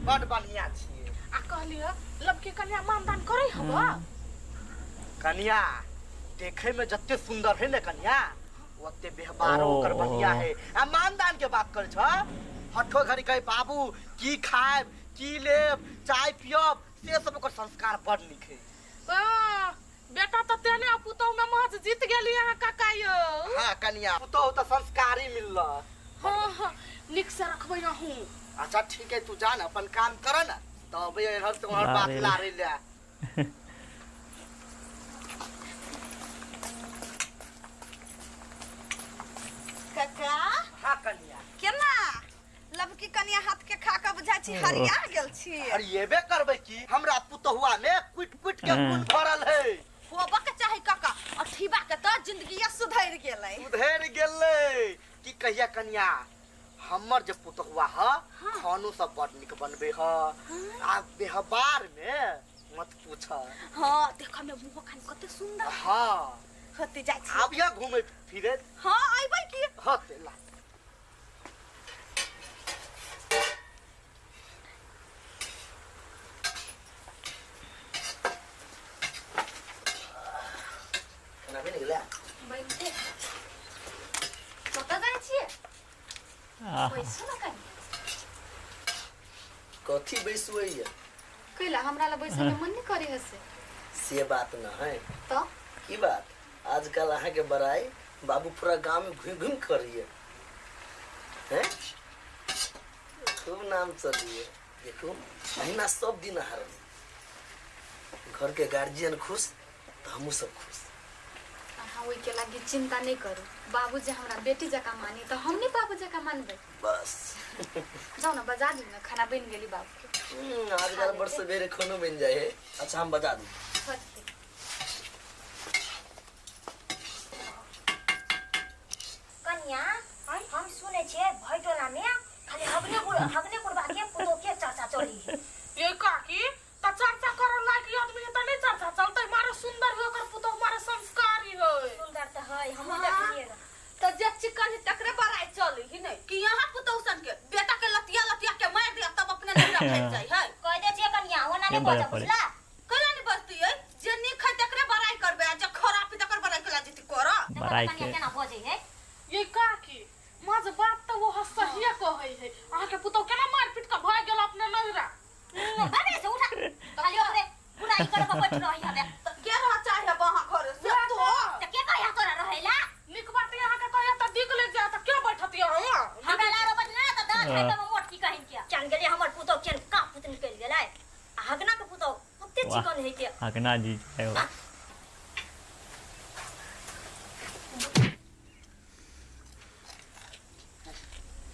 बड बढ़िया छियै। आ कहलियै लबकी कन्या मानदान करै हबा? कनिया देखे में जते सुंदर है ने कनिया, ओते व्यवहारो ओकर बढ़िया है। आ मानदान के बात कर छ, हठो घड़ी कहे बाबू की खाएब की लेब चाय पियब, से सब ओकर संस्कार बड़ नीक है। आ, बेटा तऽ तेने आ पुतहु में महज जीत गेली अहाँ काका यौ। हाँ कनिया, पुतहु तऽ संस्कारी मिलल। हाँ हाँ, नीक से रखबै अहूँ। अच्छा ठीक है, तू जा ना अपन काम कर ना, तो अबे एहर से ओहर बात लारे लारे ले। काका। हाँ कनिया। केना लबकी कनिया हाथ के खा के बुझाइ छी हरिया गेल छी? हरियेबे करबै की, हमरा पुतहुआ में कुट कुट के गुण भरल है। होबऽ के चाही काका, अठीबा के तऽ जिंदगिया सुधरि गेलै। सुधरि गेलै की कहिया कनिया, हमर जे पुतहुआ ह खानो सब बड़ नीक बनबे ह, आ व्यवहार में मत पूछ। हाँ देखऽ में मुँह कान कते सुंदर। हाँ होते जाइ छी। आबिया घूमे फिरे। हाँ अइबै की। हाँ ते ला। खाना बनि गेलै? बनते। कतऽ जाइ छियै? आहा। बैसू ने कनि। कथी बैसुए? कैला हमरा लए बैसै के मन नहि करै है से? से बात न है। तऽ की बात, आजकल अहाँके बड़ाई बाबू पूरा गांव में घूम घूम करिए हैं, खूब नाम चलिए। देखू महीना सब दिन अहाँ रहू, घर के गार्जियन खुश तो हमहूँ सब खुश। अहाँ ओहिके लागी चिंता नहि करू, बाबू जे हमरा बेटी जकाँ मानी तऽ हम नहि बाबू जकाँ मानबै। बस जाउ ने बजा दियौ ने, खाना बनि गेली बाबूके। आजकल बड़ सवेरे खानो बन जाए है। अच्छा हम बजा दी। होतै। कनिया, हम सुनै छियै भरि टोला में खाली हगने गुड़ हगने गुड़बा के पुतोह के चर्चा चली है। ये काकी त चर्चा करऽ लायक आदमी है त नहीं चर्चा चलतै। मारे सुंदर है ओकर पुतोह, मारे संस्कारी है। सुंदर तऽ है, हमहूँ देखलियै रह। तऽ जे चिकन है तकरे बड़ाई चली ही नहीं कि यहाँ पुतोह सन के बेटा के लतिया लतिया के मार दिया तब अपने नैहरा भाग जाई है। कह दै छियै कनिया, ओना के नहि बजऽ बजब पड़ै। बुझला? कैला नहीं बजती है? जे नीक है तकरे बड़ाई करबे आ जे खराब है तकर बड़ाई कैला जेती करऽ। देखो तऽ बड़ाई कनिया के केना बजै है। ये काकी माँ जे बात तऽ वो सहिए कहै है, अहाँके पुतोह केना मारि पीट के भागि गेल अपने नैहरा। अरे से उठा, खाली ओकरे बुराई करे के बैठ रही हबे। तऽ के रह चाहे अहाँ घरे से तो? तऽ के कहिया तोरा रहेला? नीक बात अहाँके कहैया तऽ दिक ले जाय तऽ के बैठत अहाँ? हमरा लारो बजना तऽ दाँत खाइ के मोटकी कहिन के चल गेलै हमर पुतोह, केन का पुत निकलि गेलै आ हगना के पुतोह ओते वाह। चिकन है के। हकना जी जय हो।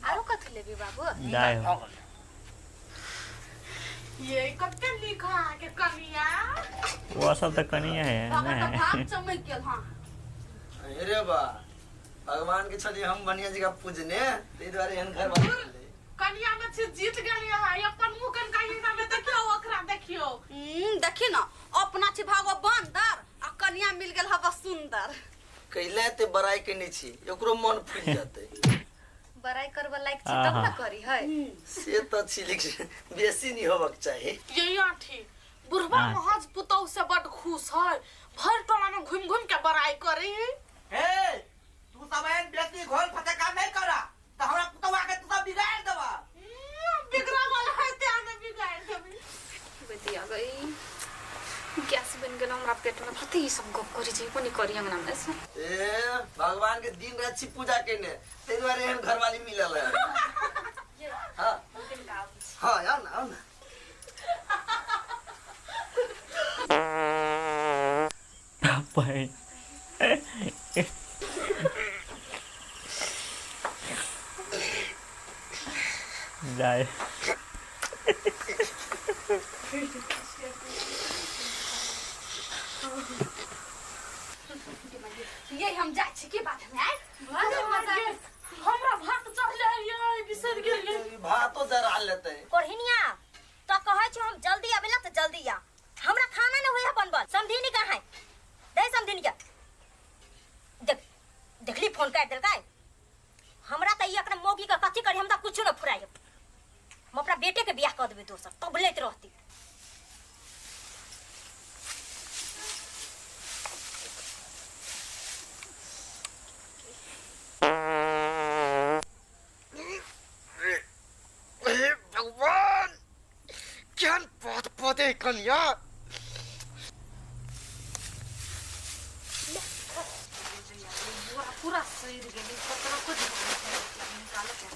आरो कथी लेबी बाबू? जय हो। ये कते नीक है अहाँके कनिया। वो सब तऽ कनिया है बाबा तऽ ने। भाग चमकि गेल। हाँ अरे बा, भगवान के छलिए हम बढ़िया जगह पूजने, ताहि दुआरे एहन घर वाला मिललै। कनिया में छी जीत गेली अहाँ, ई अपन मुँह कन कहिना में देखियौ ओकरा देखियौ। देखी ना अपना छी भागो बंदर आ कनिया मिल गेल हवा सुंदर। कैला एते बड़ाई केने छी, ओकरो मन फूलि जेतै। बड़ाई करबऽ लायक छी तब आहा। ने करी है। से तऽ छी, लेकिन बेसी नहि होबक चाही। ये आठी बुढ़वा हाँ। महज पुतौह से बड खुश है, भरि टोला में घुमि घुमि के बड़ाई करे है। हे तू सब एहन बेसी घोल फटका नहीं करा तऽ हमरा पुतहुआ के तू सब बिगाड़ देबा। बिगड़ा वाला है ते आने बिगाड़ देबी। बतिया गई गैस बनि गेल हमरा पेट में, कते ई सब गप करै छै, कोनी करी अंगना में से। ए भगवान के दिन रात छी पूजा केने, ताहि दुआरे एहन घरवाली मिलल है। हाँ हाँ, आउ ना आउ ना। पानि जाय। ये हम जाइ छी की बात में आइ। हमरा भात चढ़ले है ये बिसरि गेलियै। ई भातो जरा लेतै। कोढ़िनिया तो कहै छौ हम जल्दी आबेला तऽ जल्दी आ, हमरा खाना न होइया बनबल। समधिनी कहाँ है? दे समधिनी के देख, देखली फोन काटि देलकै। हमरा तऽ ई एकरा मौगी के कथी करी, हम तऽ कुछो न फुराइ। हम अपना बेटे के बियाह कऽ देबै दोसर, तब लैत रहती। हे भगवान, केहन पद पदे कनिया। बोरा पूरा सड़ गेलै, कतरा को निकालऽ के।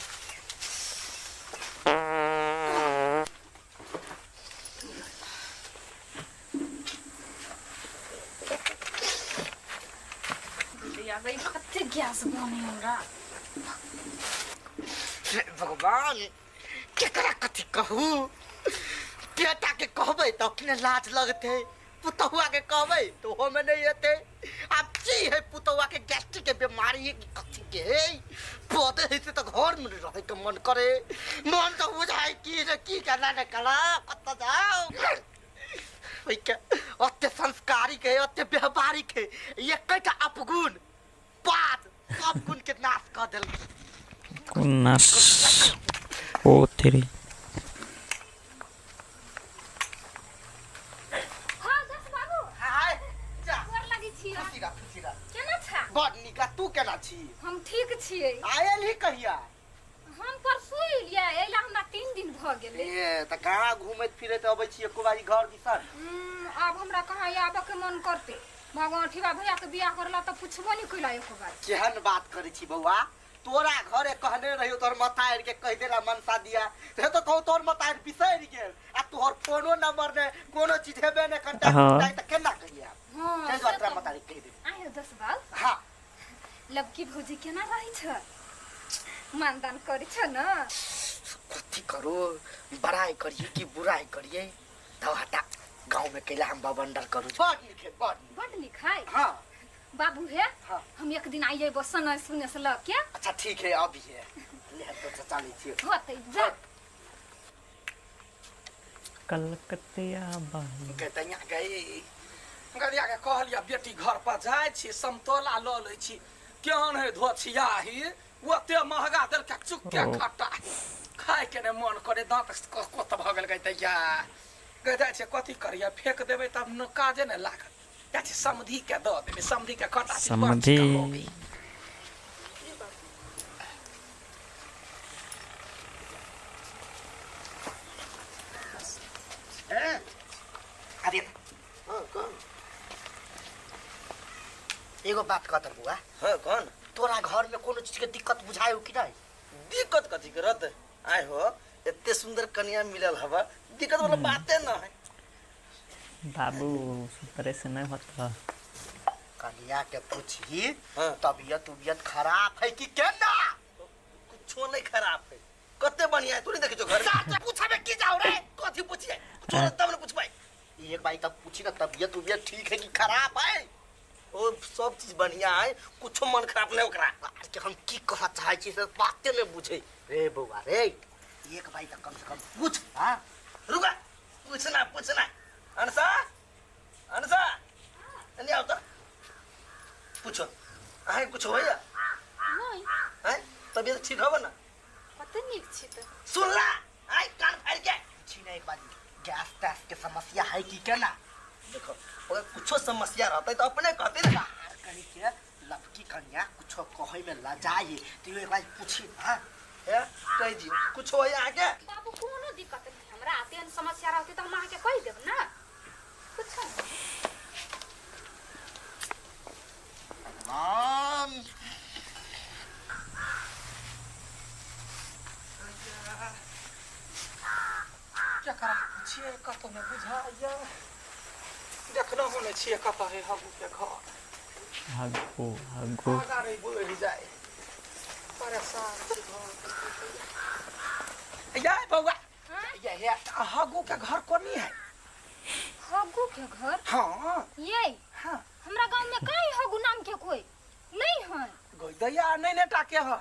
भैया गई, कते गैस बने हमरा। हे भगवान, केकरा कथी कहू? बेटा के कहबै तऽ अपने लाज लगतै, पुतहुआ के कहबै तऽ ओहोमे नहि एतै। आब की है, पुतहुआ के गैस्ट्रिक के बीमारी है कि कथी के है? पदे है से तऽ घर में नहि रहै के मन करे। मन तऽ बुझाइ की रे की केना ने कला, कतऽ जाउ। ओहिके ओते संस्कारिक है, ओते व्यवहारिक है, एकेटा अपगुण बात सब गुण के नाश कऽ देलकै। नाश ओ तेरी। हाँ दस बाबू, हाय जा, गोर लगै छी। खुशी रह, खुशी रह। केना छा? बड़ नीक। आ तू केना छी? हम ठीक छियै। आयल ही कहिया? हम परसू एलियै, अयला हमरा 3 दिन भऽ गेलै। ए तऽ कहाँ घूमैत फिरैत अबै छी एको बारी घर दिसन? आब हमरा कहाँ आबऽ के मन करतै? भगवान ठीबा भैया के बियाह करला तऽ पुछबो नहि कैला एको बार। केहन बात करै छी बौआ? तोरा घरे कहने रहियो तोहर मतारि के कहि देला मनसा दिया से तो कहू तोहर मतारि बिसरि गेल, आ तोहर फोनो नंबर ने कोनो चीज हेबे ने कंटेक्ट। हाँ। तऽ केना कहिया? हाँ, ताहि से दुआरे तोरा तऽ मतारि कहि देली। आयो दस बाल। हाँ। लबकी भौजी केना रहै छ? मानदान करै छ न? कथी करू, बड़ाई करिए कि बुराई करिए? तब हटा, गाँव में कैला हम बवंडर करू। बड़ नीक है, बड़ नीक। बड नीक है। हाँ। बाबू हे। हाँ। हम एक दिन आइए बसन सुने से लऽ के। अच्छा ठीक है, अभी है ले तो चचा लै छियै। होतै जा। कलकतिया बाली। गैतैया गई। गदिया के कहलिया बेटी घर पर जाइ छी, समतोला लऽ लै छी। केहन है धोछियाही, ओते महगा देलका, चुक्के ओ। खट्टा, खाय के नहि मन करे, दाँत कोत भऽ गेल। गैतैया गै, जाइ छै कथी करिया? फेक देबै तब न काजे नहि लागत। जाइ छी समधी के दऽ देबै, समधी के खट्टा चीज बड़ समधी। चिकन लगै। अरे हाँ कौन? एगो बात कहत बुआ। हाँ कौन? तोरा घर में कोनो चीज के दिक्कत बुझायो कि नहीं? दिक्कत कथी करत? आय हो, एते सुंदर कन्या मिलल हवा, दिक्कत वाला बाते न है। बाबू सुतरे से नहीं होता। कन्या के पूछी। हाँ। तबियत उबियत खराब है कि केना? कुछो नहीं खराब है, कते बढ़िया है। तू नहीं देखे जो घर में? पूछबे की जाओ रे? कथी पूछिए? कुछो नहीं तब न पूछबै। एक बारी तब पूछी ना, तबियत उबियत ठीक है कि खराब है? ओ सब चीज बढ़िया है, कुछो मन खराब नहीं ओकरा। आर के हम की कहऽ चाहै छी से बाते नहीं बुझे रे बौआ रे। एक बारी तऽ कम से कम पूछ। हाँ। रुका, पूछना पूछना। अनसा, अनसा, नहीं आओ तो पूछो, अहाँ कुछ होइया? नहि। हैं, तबियत ठीक हब ना? कते नीक छी तऽ। सुनला आइ कान फाड़ के। पूछी ना एक बारी, गैस तैस के समस्या है कि केना? देखो, अगर कुछो समस्या रहते तो अपने कहते ना। बाहर कहीं के लड़की कन्या कुछो कहै में लजाए तो एक बार पूछी ना। हे कह दियो, कुछो होइया अहाँके? बाबू, कोनो दिक्कत नहीं हमरा। तेहन समस्या रहतै तऽ हम अहाँके कहि देब ना। कुछो नहि। राम। केकरा पुछिए, कतौ नहि बुझाइया। देखलहुँ नहि छियै कतऽ है हगू के घर। हगो हगो। आगा नहीं बढ़ि जाए, परेशान छी घर। या बौआ, ये हे हगू के घर कोनी है? हगू के घर? हाँ। ये? हाँ। हमरा गांव में कहीं हगू नाम के कोई नहीं है। गई दैया, नहीं ने टाके है।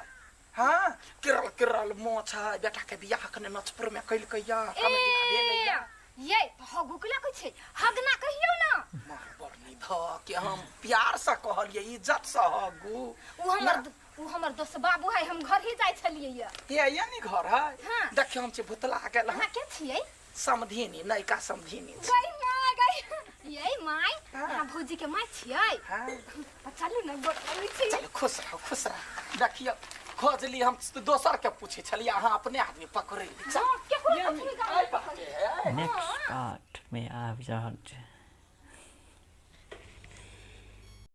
हाँ, किरल किरल मोछ है, बेटा के बियाह कने नचपुर में कैलकै या, ए कमे दिना भेलैया। ये तऽ हगू के कहै छै? हगना कहियौ ना। मार बड़ नहीं ध के हम प्यार से कहलिए, इज्जत से हगू। ओ हमर उ हमर दोस्त बाबू है, हम घर ही जाय छलियै ये। ये ये नी घर है। हाँ। देखियो हम छी भुतला गेल। अहाँ के छियै? समधिनी, नयका समधिनी। गई माय गई, ये my. हाँ। अहाँ भौजी के my छियै? हाँ। चलू ने, गोर लगै छी। चलू, खुश रहो, खुश रहो। देखियो खोजली हम दोसर के पूछे छलियै, अहाँ अपने आदमी पकड़े। हाँ, केकरो ये पूछबै नी, गाँव आइ में। बाटे, आइ। नेक्स्ट पार्ट में आबि रहल छै।